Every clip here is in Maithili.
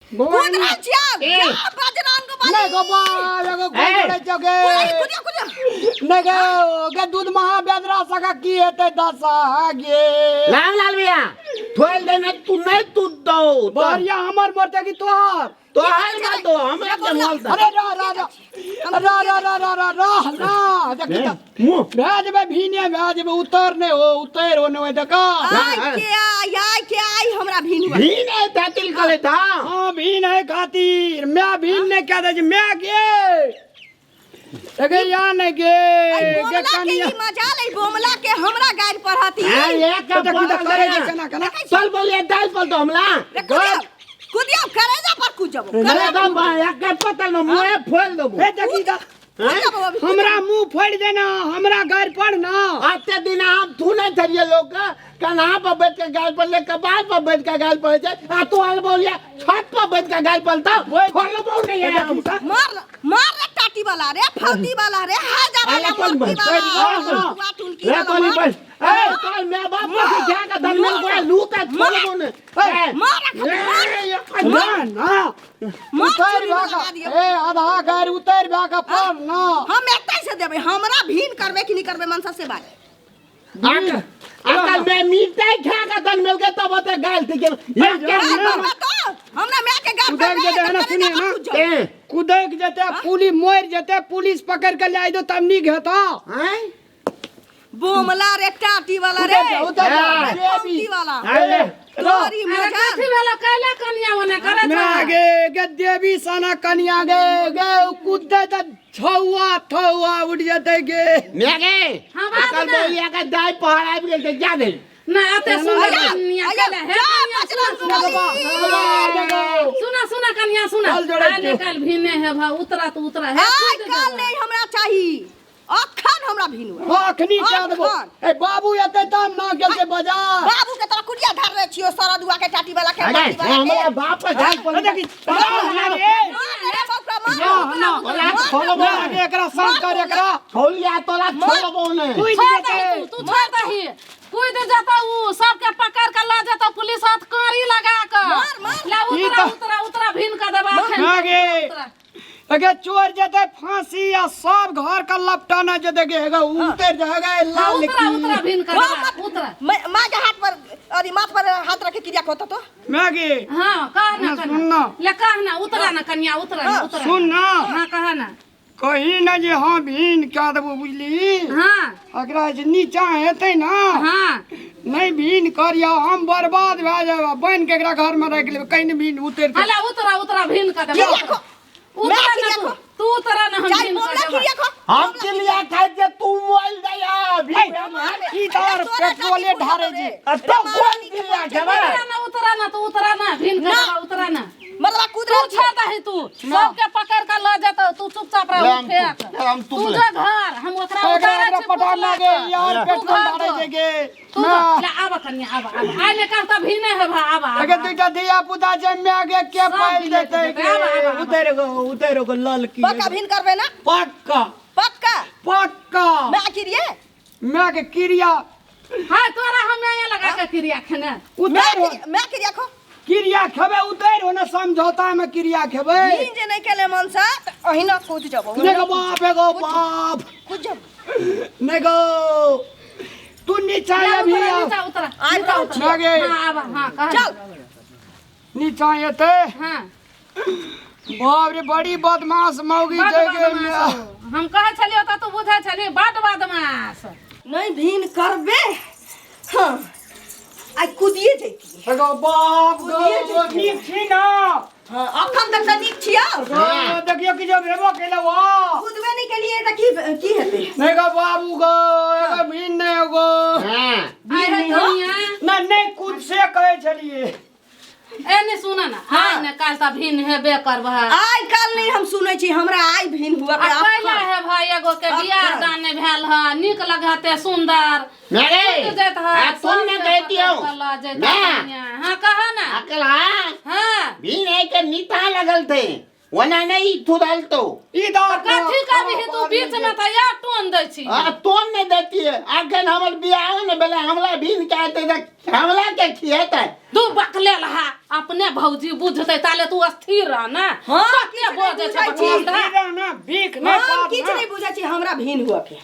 कूद रहल छियौ। ए। जा बजरंग बली। नहीं गो बाप एगो ए। गोड़ छै गे। कुदिया कुदिया कुदिया। नहीं गे गे दूध महा बेदरा सका की हेतै दशा गे। रामलाल भैया थोड़ देना तू नहीं तू दो बहरिया हमर मरते की तोहर? तो हाल मत दो हमरा के मोल दे। अरे रा रा रा रा रा रा रा रा रा रा देखी त मुंह भए जेबै भीने भए जेबै उतर नहि हो उतर हो नहि देखा। आइ के आइ आइ के आइ हमरा भीन हुआ। भीन है तातिल करे था। हाँ भीन है खातिर मैं भीन नहीं कह दे मैं गे अगे या नहीं गे आई गे बोमला के कनिया। ई मजा ले बोमला के हमरा गारि पढ़ती। हां एक तो देखी त करे जे केना केना। चल बोलिए दाल पर दो हमला। रे कुदिया कुदिया करेजा पर कूद जबो। अरे दम भाई एक के पतल में मुंह फोड़ देबो। हे देखी त कूद जबो अभी। हमरा मुंह फोड़ देना हमरा गारि पढ़ ना। आते दिन हम तू नहीं थरिए लोग का कन्हा पर बैठ के गाल पर ले कपाल पर बैठ के गाल पर छै आ तू आल बोलिया छत पर बैठ के गाल पलता खोलबो नहीं है हम। मार मार रे टाटी वाला रे फौती वाला रे हाजा वाला अरे कोन मुर्गी बस, वाला बस, बुआ टुनकी रे वाला कोनी मार। बस ए कल मैं बाप को क्या का धन में कोई लूटा छोड़बो ने। मार रखा, मार। ना ना मार उतर चूड़ी में भए लगा के दियौ। ए आधा गारि उतर भए के पढ़ ना। हम एतै से देबै हमरा भीन करबै कि नहीं करबै मनसा से बात। अकल में मिर्चाई खा के धन मिल के तब होते गाल ठीक है ये के गारि पढ़बै तो हमरा माय के गारि उधर पढ़बै जेतै ना, तऽ सुनिए करेजा ना। पर कूद जबो। ए कुदैक जेतै पुलिस मरि जेतै पुलिस पकड़ के ले दो तब नीक हेतौ। हैं बोमला रे टाटी वाला रे उधर जा, उधर जा, ए, फौती वाला अरे तोरी अरे मजा कथी भेलो कैला कनिया ओने करे ना गे गे देवी सना कनिया गे गे कुदे त छौआ थौआ उड़ जेतै गे। मेगे हाँ, बात अकल ना। बोलिया के दाई पहाड़ आबि गेल छै जा दे ना एते सुंदर अया, कनिया अया, कैला हे जा, कनिया सुना बजरंग सुना बली। सुना सुना कनिया सुना कल जोड़ै आइ छियौ। काल्हि भीने हे भा उतरा तो उतरा हे आइ कूद काल जेबो। नहीं हमरा चाही अखन हमरा भीन हुआ। अखनी कह देबो। अखन। ए बाबू एतै तब ना गेल छै बाजार। बाबू के तोरा कुटिया धरले छियो सरदुआ के टाटी वाला के अरे माटी वाला के। हमरा बाप के गाल पर देखी ना गे मार रे बौका मार। ना ना तोरा छोड़बो ना गे एकरा शांत कर एकरा। छोड़िया तोरा छोड़बो ने कुदि छोड़ जेतै। दही तू, तू छोड़ दही कूद जेतौ उ सबके पकड़ के ल जेतौ पुलिस हथकड़ी लगा के। मार, मार। ला ई उतरा तऽ- उतरा उतरा भीन के देबा अखन। ना गे उतरा। अगे चोर जेतै फांसी आ सब घर के लपटाना जेतै गे एगो उतर जाएगा हाँ, लाल उतरा की। उतरा भीन के हाँ, देबा मत- उतरा। माँ के हाथ पर अरे माथ पर हाथ रखे क्रिया कहता तो। मैगी हाँ कह ना ना, कन्या। सुन ना। ले कह ना उतरा ना कन्या उतरा ना उतरा। सुन ना। हाँ कह ना। कही ना जे हाँ भीन कह देबो बुझली। हाँ। एकरा जे नीचा हेतै ना। हाँ। नहीं भीन करियो हम बर्बाद भए जाब बन के एकरा घर में रख लेबै कहीं भीन उतर के। अला उतरा उतरा भीन कर देबो। क्रिया खो। उतरा मैं ना क्रिया तू खो। तू उतरा ना हम चाहे भीन कर बोमला देबो। क्रिया खो। हम चिड़िया खाइ जे तू मोल दैया भीन ई तर पेट्रोले ढारे जे। तो कोन चिड़िया खेबै? उतरा ना उतरा ना तू उतरा ना भीन कर देबो उतरा ना। मतलब कूद तू रहल छोड़ दही तू सबके पकड़ के ल जेतौ तू चुपचाप रह राम फेंक। तू- राम तू तू ले। जो घर हम ओकरा एकरा उतारै एकरा छी पटा पुतला ना गे के। यार तू पेट्रोल घर ढारे जो। जे गे। तू ना। जो, ले आब कन्या आब आब आइ ने काल तऽ भीने हे भा आब आब अगे दुईटा धिया पुता छै माय गे के सब पाइल भीने देतै जेतै। गे। आब, आब, आब। उतरि गो उतरि गो ललकी। पक्का भीन करबै ना? पक्का। पक्का? पक्का। मैं क्रिया? मैं के क्रिया। हाय तोरा हम माया लगा के क्रिया खेने। उतरि हो। मैं क्रिया खो। क्रिया खेबै उतरि हो ना समझौता में क्रिया खेबै। भीन जे नहीं केले मनसा त अहिना कूद जबो। ने गो बाप एगो बाप। कूद जबो। ने गो तू नीचा ले अभी उतरा आ। नीचा उतरा। आइ नीचा रहल उतरा। छियौ। ना गे। हाँ आब हाँ कह। चल। नीचा एतै। हाँ। बाप रे बड़ी बदमाश मौगी बड छै गे। बदमाश हो। हम कहै छलियौ तऽ तू बुझै छली बड बदमाश। नहीं भीन करबे। हाँ आइ कूदिए जैती। एगो बाप गो कूदिए जैती। नीक छी ना। हाँ अखन तक तऽ नीक छियौ। गो, देखियौ कि जब हेबो केलौ आ। कूदबे नहीं केलिए तऽ की की हेतै? नहीं गो बाबू गो एगो भीन नहीं गो। हां आइ हे कनिया। ना नहीं कूद से कहै छलिए। ए नहीं सुन ना आइ ने काल तऽ भीन हेबे करबह। आइ काल नहीं हम सुनै छी हमरा आइ भीन हुआ के आ कैला अखन। हे भाई एगो के बियाह अखन। दान नहि भेल ह नीक लगते सुंदर। मेरे कूद जाइत ह आ तुम ने सबके कहती हो। पकड़ के लऽ जैत ना। कनिया। हाँ कह ना। अकल हां हाँ। भीन है के नीता लगल थे। ओना नहीं थुदाल तो ई दार कथी करबिही तू बीच में तऽ इएह टोन दै छी आ तोन नहीं देती है अखन हमर बियाह ने भेलै हमला भीन के आते तऽ हमला के खिएतै दू बकले लहा अपने भौजी बुझतै ताले तू स्थिर रह ने हाँ, कते किछु नहि बजै छै बुझै छी। बकलेल ना भीख नहि हम किछु नहि बुझै छी हमरा भिन हुआ के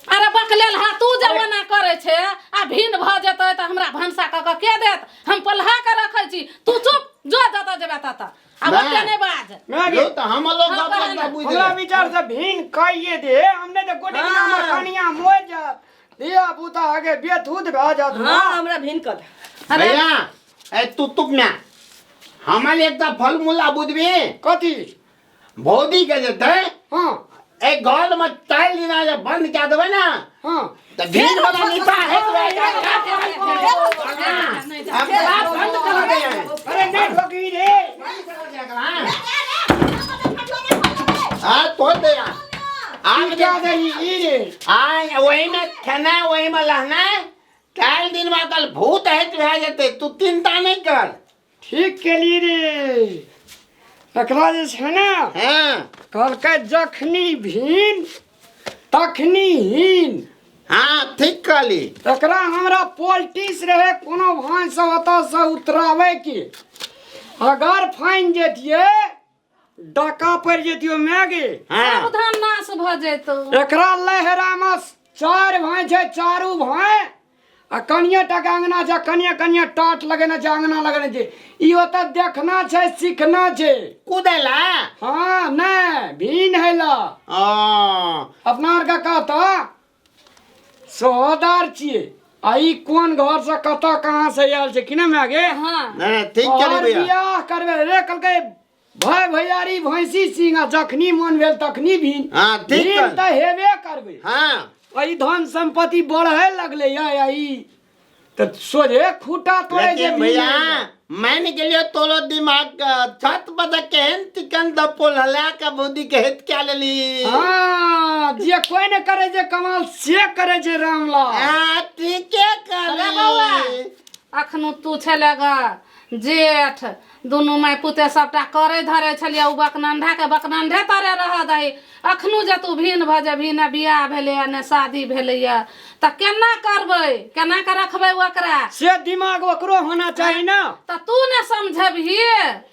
अरे बकलेल हा तू जमाना करै छै आ भिन भऽ जेतै तऽ हमरा भनसा कऽ कऽ के देत हम पलहा के रखै छी तू चुप जो जतऽ जेबे ततऽ आ ना। ओते नहि बाज मैं यो तऽ हम लोग हाँ, गप कहे ना। लग बुझ हमरा विचार से भीन कहिए दे हमने तो गोटे दिन हमर हाँ। कनिया मोर जात धिया पुता आगे बेथूत भए जात हाँ हमरा भिन कऽ दे अरे भैया ए तू तुक ना हमर एकटा फल मूल बुझबी कथी भौजी के जेतै हाँ ए घर में चारि दिना जे बंद कए देबै ने हाँ तऽ भीड़ वाला निपा हेत हम क्लास बंद कर दे हैं अरे नहीं ठोकी रे हाँ तोड़ दे यार ई आप क्या देली ई रे आय वही में खेना वही में लहना काल दिन में कल भूत हेत भए जेतै तू चिंता नहीं कर ठीक केली रे एकरा जे छै ने हाँ कहलकै जखनी भीन तखनी हीन हाँ ठीक कहली एकरा हमरा पोल्टिस रहे कोनो भाँसँ ओतऽसँ उतराबै के अगर फाइन जेतियै डका पड़ि जेतियो माय गे हाँ सावधान नाश भऽ जेतौ एकरा लहरामे चारि भाँइ छै चारू भाँइ आ कनिये टाके अङ्गना छै कनिये कनिये टाट लगेने छै अङ्गना लगेने छै ई ओतऽ देखना छै सीखना छै कूदेला हाँ नहि भीन हेला ओ अपना आरके कहता सोहदार छियै आ ई कोन घर से कतऽ कहाँ से आयल छै कि ना माय गे हाँ नहीं ठीक केली और भैया बियाह करबे रे कहलकै भाय भैयारी भैंसी सिंह आ जखनी मन भेल तखनी भीन हाँ, ठीक भीन कहल। तऽ हेबे करबै हाँ आ ई धन संपत्ति बढ़े लगलै या आ ई तऽ सोझे खूटा तोड़े जे लेकिन भीन भैया होइए। मान के लिए तोरो दिमाग का छत पर केहन चिकन दपोल हला के बुद्धि के हित क्या लेली हाँ जे कोई ने करे जे कमाल से करे छै रामलाल हाँ ठीके अरे बौआ कहली अखनो तू छले ग जेठ दुनू माय पुते सबटा करै धरै छलियै ओ बकनंढाके बकनंढे तरे रह दही अखनो जे तू भिन भऽ जेबही ने बियाह भेलैया ने शादी भेलैया तऽ केना करबै केना के रखबै ओकरा से दिमाग ओकरो होना चाही ना तऽ तू ने समझबही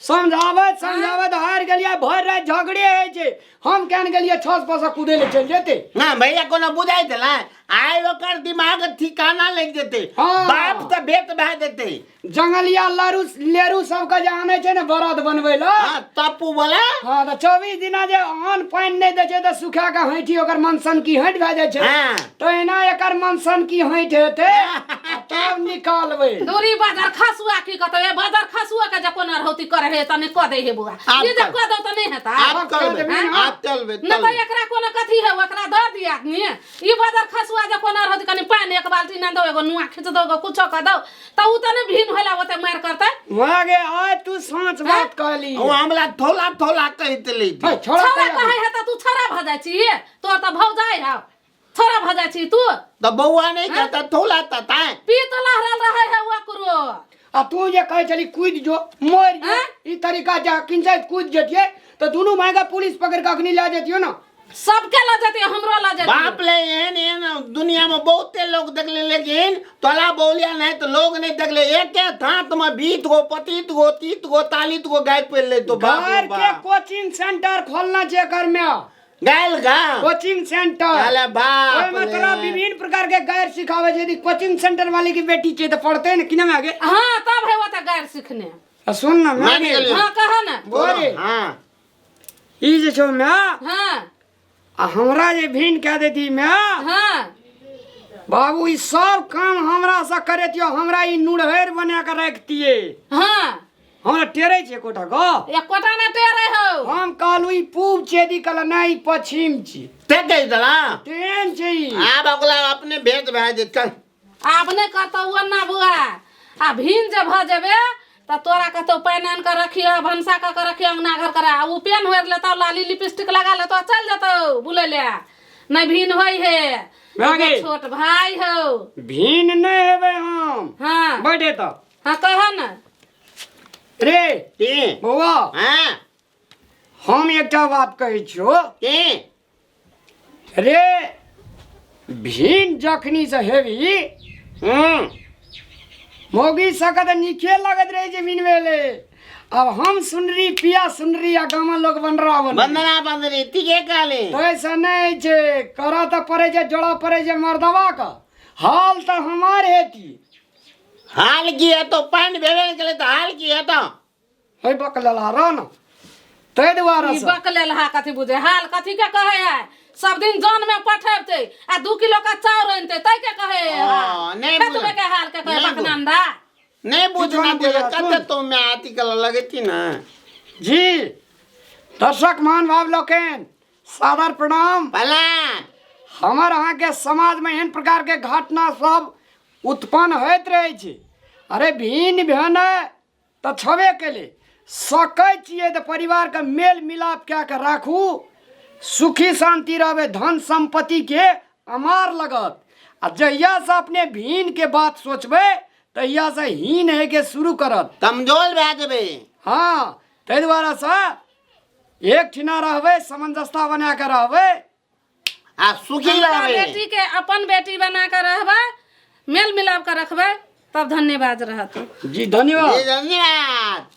समझाबैत समझाबैत हारि गेलियै भरि राति झगड़े होइ छै हम केहन गेलियै छत पर से कूदै लए चलि जेतै ना भैया कोनो बुझाइ देला आइ ओकर दिमाग ठिकाना लागि जेतै हाँ। बाप तऽ भेट भए जेतै जंगलिया लारू लेरू सबके जे आनै छै ने बरद बनबै लए हाँ तप्पू वाला हाँ तऽ 24 दिना जे अन्न पानि नहि दै छै तऽ सुखा कऽ हैठी ओकर मनसन की हैठ भए जाइ छै हाँ। तहिना एकर मनसन की हैठ हेतै आ तब निकालबै दूरी बाजार खसुआ की कहतौ ए बाजार खसुआ के जे कोनो अरहौती करे हे तऽ नहि कऽ दै हे बौआ आब ई जे कर। कऽ दौ तऽ नहि हेता आब चलबै हाँ। आब चलबै नहि तऽ चलबै एकरा कोनो कथी है ओकरा दऽ दिया आदमी ई बाजार खसुआ जे कोनो अरहौती कनि पानि एक बाल्टी ने दौ एगो नुआ खींच दौ एगो कुछो कऽ दौ तऽ उ तऽ नहि भिन होला ओते मारि करतै वहाँ गे आइ तू साँच बात कहली ओ हमरा थोला थोला कहैत ली है, छोड़ा छौड़ा कहिया कहै है तऽ तू छौड़ा भऽ जाइ छी तोर तऽ भौजाइ हौ छौड़ा भऽ जाइ छी तू तऽ बौआ नहि कहता थोला तऽ ताय पीत लहरल रहै है ओकरो आ तू जे कहै छली कूदि जो मरि जो आँय? ई तरीका जे किनसाइत कूदि जतियै तऽ दुनू भाई के पुलिस पकड़ के अखनी लए जतियो ना सबके लऽ जेतै हमरो लऽ जेतै बाप ले एहन एहन दुनिया में बहुते लोग देखले लेकिन तोला बोलिया नहीं तो लोग नहीं देखले एक हाथ में 20 गो 25 गो 30 गो 40 गो गाय पेल ले तो बाप रे घर के बाप कोचिंग सेंटर खोलना छै एकर में गायल गा कोचिंग सेंटर अरे बाप ओहिमे रे। तोरा विभिन्न प्रकार के गैर सिखावे छै यदि कोचिंग सेंटर वाली की बेटी छै तऽ पढ़ते ने कि ना आगे हाँ तब है ओते गारि सीखने आ सुन ना मान गेलियै। हाँ कह ना बोरे हाँ ई जे छौ माय हाँ आ हमरा जे भिन कए देती माय हाँ बाबू ई सब काम हमरा से करेतियो हमरा ई नुड़हर बना के रखतिए हाँ हमरा टेरे छै एकोटा गप एकोटा ना टेरे हो हम कहलू ई पूब चेदी कहल नहि ई पश्चिम छी ते कहि देला तेहन छै ई आब ओकरा अपने भेंट भए जेतै चल आब नहि कहतौ ओना बौआ आ भिन जे भऽ जेबे तऽ तोरा कतौ पानि आनि कऽ रखिह भनसा कऽ कऽ रखिह अङ्गना घर करा आ ओ पेन होरि लेतौ लाली लिपस्टिक लगा लेतौ चलि जेतौ बुलै लए नहि भिन होइ हे भए गेल। एगो छोट भाय हौ भिन नहि हेबै हम हाँ बैठे तऽ हाँ कह ने रे की बौआ हाँ हम एकटा बात कहै छियौ। की? रे भिन जखनी से हेबी, मौगी सबके तऽ नीके लगैत रहै छै भिन भेले। आब हम सुनरी पिया सुनरी आ गामक लोक बनरा बन बंदना बंदरी, ठीके कहली। तैसँ नहि छै, करऽ तऽ पड़ै छै, जोड़ऽ पड़ै छै मर्दवा के। हाल तऽ हमार हेती। हाल की है तो पानि भेबे नहि केलै तऽ हाल की है तो? है बकलेला रह न, ताहि दुआरे ई से। बकलेल हा कथी बुझे, हाल कथी के कहे है? सब दिन जन में पठेबते आ 2 किलो का चाउर आनते, तै के कहे है हाल? हाँ, नहीं खेतबे बुझ- के हाल के कहे नहीं बुझ- बकनंदा। नहीं बुझना नहीं दिले बुझा, कते सुन। तो मैं आती कल लगती ना। जी दर्शक महान भाव लोकनि सादर प्रणाम। प्रणाम। हमर अहाँके समाजमे एहन प्रकारके घटना सब उत्पन्न होइत रहै छै। अरे भिन्न भेने तऽ छबे केलै, सकै छियै तऽ परिवारके मेल मिलाप कए कऽ राखू, सुखी शान्ति रहबै, धन सम्पत्तिके अमार लगत। आ जहियासँ अपने भिन्नके बात सोचबै तहियासँ हीन होइके शुरू करत, कमजोर भए जेबै। हँ, ताहि दुआरेसँ एक ठिना रहबै, सामंजस्यता बना कऽ रहबै आ सुखी हुनका रहबै। बेटी के अपन बेटी बना के रहबै, मेल मिलाप के रखबै, तब धन्यवाद रहत। जी धन्यवाद। जी धन्यवाद।